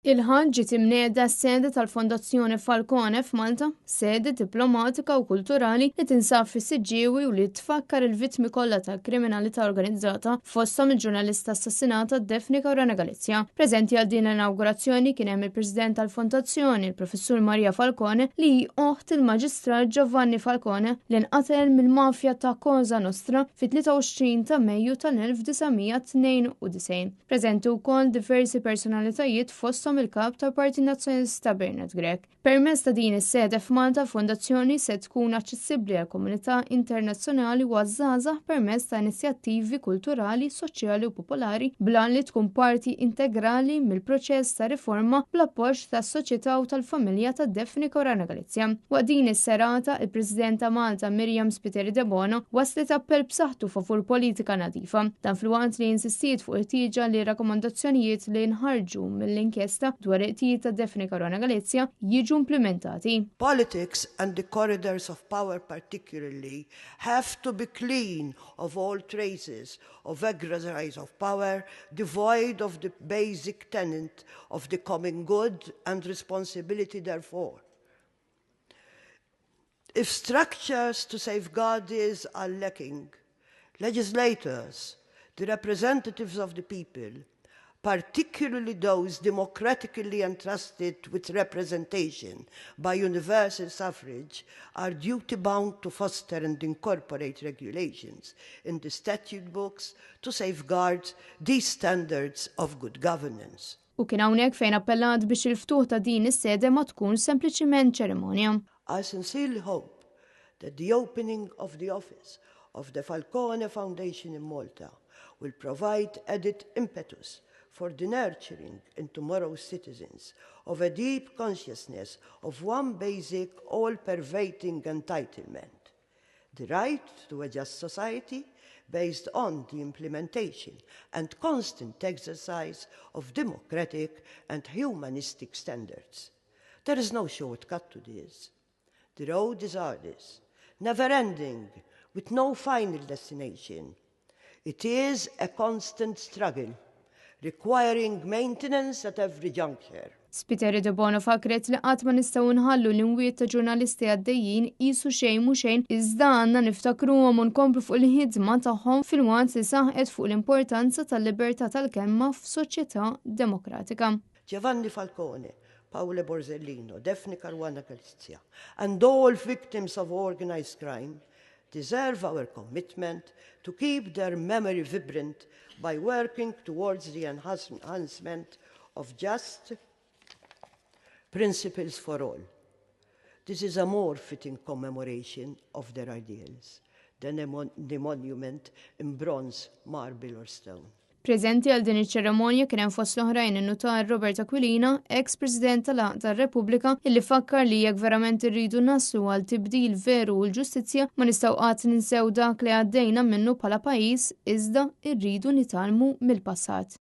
Il-Ħadd ġiet imnieda s-sede tal-Fondazzjoni Falcone f'Malta, sede diplomatika u kulturali li tinsab fis-Siġġiewi u li tfakkar il-vittmi kollha tal-kriminalità organizzata fosthom il-ġurnalista assassinata Daphne Caruana Galizia. Preżenti għal din l-inawgurazzjoni kien hemm il-President tal-Fondazzjoni, il-Professur Maria Falcone, li hi oħt il-Maġistrat Giovanni Falcone li nqatel mill-mafja ta' Cosa Nostra fit-23 ta' Mejju tal-1992. Preżenti wkoll diversi personalitajiet fosthom il-Kap tal-Partit Nazzjonalista Bernard Grech. Permezz ta' din is-sede f'Malta l-Fondazzjoni se tkun aċċessibbli għall-komunità internazzjonali u għaż-żgħażagħ permezz ta' inizjattivi kulturali, soċjali u popolari bl-għan li tkun parti integrali mill-proċess ta' riforma bl-appoġġ tas-soċjetà u tal-familja ta' Daphne Caruana Galizia. Waqt din is-serata, il-President ta' Malta Myriam Spiteri Debono wasslet appell b'saħħtu favur politika nadifa. Dan filwaqt li insistiet fuq il-ħtieġa li rakkomandazzjonijiet li nħarġu mill-inkjesta dwar il-qtil ta' Daphne Caruana Galizia jiġu implimentati. Politics and the corridors of power particularly have to be clean of all traces of exercise of power, devoid of the basic tenet of the common good and responsibility therefore. If structures to safeguard these are lacking, legislators, the representatives of the people, particularly those democratically entrusted with representation by universal suffrage, are duty-bound to foster and incorporate regulations in the statute books to safeguard these standards of good governance. U kien hawnhekk fejn appellat biex il-ftuħ ta' din is-sede ma tkun sempliċiment ċerimonja. I sincerely hope that the opening of the office of the Falcone Foundation in Malta will provide added impetus for the nurturing in tomorrow's citizens of a deep consciousness of one basic, all-pervading entitlement, the right to a just society based on the implementation and constant exercise of democratic and humanistic standards. There is no shortcut to this. The road is arduous, never ending, with no final destination. It is a constant struggle, requiring maintenance at every juncture. Spiteri Debono fakret li qatt ma nistgħu nħallu l-imwiet ta' ġurnalisti għaddejjin qisu xejn mhu xejn iżda għandna niftakruhom u nkomplu fuq il-ħidma tagħhom filwaqt li saħqet fuq l-importanza tal-libertà tal-kelma f'soċjetà demokratika. Giovanni Falcone, Paolo Borsellino, Daphne Caruana Galizia, and all victims of organized crime deserve our commitment to keep their memory vibrant by working towards the enhancement of just principles for all. This is a more fitting commemoration of their ideals than a mon the monument in bronze, marble or stone. Preżenti għal din iċ-ċerimonja kien hemm fost l-oħrajn in-nutar Robert Aquilina, ex-President tal-Għaqda Repubblika, illi fakkar li jekk verament irridu naslu għal tibdil veru u l-ġustizzja ma nistgħu qatt ninsew dak li għaddejna minnu bħala pajjiż iżda rridu nitgħallmu mill-passat.